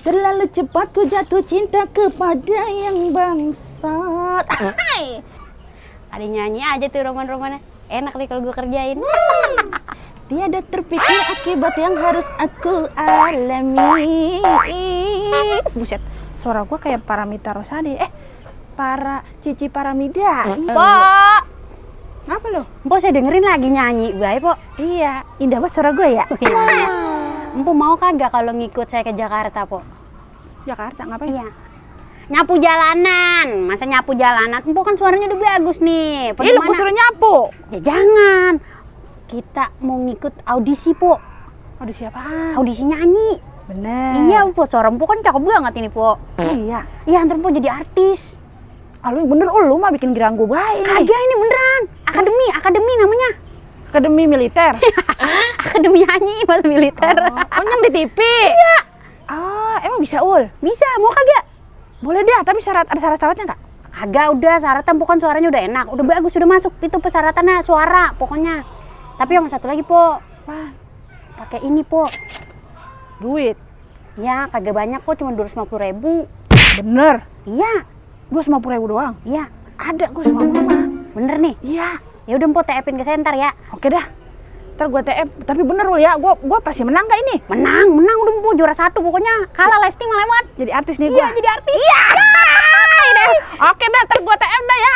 Terlalu cepat ku jatuh cinta kepada yang bangsat. Ada nyanyi aja tuh roman-romannya. Enak nih kalau gue kerjain. Tiada terpikir akibat yang harus aku alami. Buset, suara gua kayak Paramita Rosadi. Cici Paramida. Pok! Apa lo? Mpok saya dengerin lagi nyanyi, baik Pok. Iya, indah banget suara gue ya. Mpok mau kagak kalau ngikut saya ke Jakarta, Pok? Jakarta ngapain? Iya. Nyapu jalanan. Masa nyapu jalanan? Mpok kan suaranya udah bagus nih. Ih, lu suruh nyapu. Ya, jangan. Kita mau ngikut audisi, Pok. Audisi apa? Audisi nyanyi. Bener. Iya, Pok. Suara Mpok kan cakep banget ini, Pok. Iya. Iya, ntar Mpok jadi artis. Lu yang bener, lu mah bikin girang gue baik. Kagak, ini beneran. Akademi namanya. Akademi militer. Akademi nyanyi pas militer. Oh, yang di TV. Iya. Emang bisa, Ul? Bisa, mau kagak? Boleh deh, tapi ada syarat-syaratnya nggak? Kagak, udah syaratnya pokoknya suaranya udah enak, udah bagus, udah masuk itu persyaratannya suara pokoknya. Tapi yang satu lagi, Po. Wah, Pakai ini, Po. duit. Ya, kagak banyak kok, cuma 250.000. Bener. Iya. 250.000 doang. Iya. Ada gue sama mama. Bener nih. Iya. Ya udah, Po, TF-in ke center ya. Oke dah. Ntar gue TF, tapi bener Ul ya, gue pasti menang gak ini? Menang udah, Po, juara 1 pokoknya. Kalah Lesti mah lewat. Jadi artis nih gue. Iya, jadi artis. Iya. Oke dah, ntar gue TF dah ya.